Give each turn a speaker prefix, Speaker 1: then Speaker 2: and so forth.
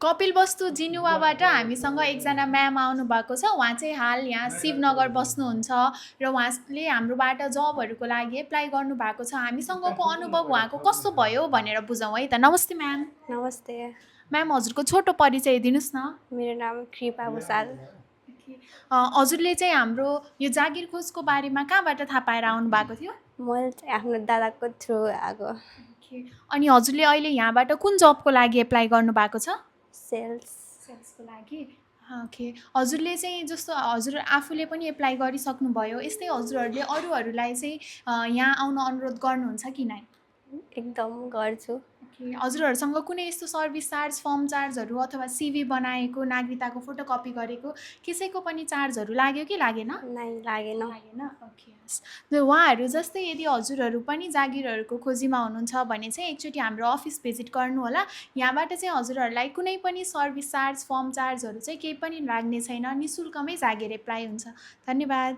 Speaker 1: कपिलवस्तु जिनेवाबाट हामीसँग एकजना म्याम आउनुभएको छ। उहाँ चाहिँ हाल यहाँ शिवनगर बस्नुहुन्छ र उहाँले हाम्रोबाट जबहरूको लागि एप्लाई गर्नुभएको छ। हामीसँगको अनुभव उहाँको कस्तो भयो भनेर बुझौँ है त। नमस्ते म्याम।
Speaker 2: नमस्ते।
Speaker 1: म्याम हजुरको छोटो परिचय दिनुहोस् न।
Speaker 2: मेरो नाम कृपा भुषाल।
Speaker 1: हजुरले चाहिँ हाम्रो यो जागिर खोजको बारेमा कहाँबाट थाहा पाएर आउनुभएको थियो?
Speaker 2: मैले चाहिँ आफ्नो दादाको थ्रु आएको।
Speaker 1: अनि हजुरले अहिले यहाँबाट कुन जबको लागि एप्लाई गर्नुभएको छ?
Speaker 2: सेल्सको
Speaker 1: लागि। ओके, हजुरले चाहिँ जस्तो हजुर आफूले पनि एप्लाई गरिसक्नुभयो, यस्तै हजुरहरूले अरूहरूलाई चाहिँ यहाँ आउन अनुरोध गर्नुहुन्छ कि नै?
Speaker 2: एकदम गर्छु।
Speaker 1: हजुरहरूसँग कुनै यस्तो सर्भिस चार्ज, फर्म चार्जहरू अथवा सिभी बनाएको, नागरिकताको फोटोकपी गरेको कसैको पनि चार्जहरू लाग्यो कि लागेन?
Speaker 2: नै लागेन।
Speaker 1: ओके, उहाँहरू जस्तै यदि हजुरहरू पनि जागिरहरूको खोजीमा हुनुहुन्छ भने चाहिँ एकचोटि हाम्रो अफिस भिजिट गर्नु होला। यहाँबाट चाहिँ हजुरहरूलाई कुनै पनि सर्भिस चार्ज, फर्म चार्जहरू चाहिँ केही पनि लाग्ने छैन। निःशुल्कमै जागिर एप्लाई हुन्छ। धन्यवाद।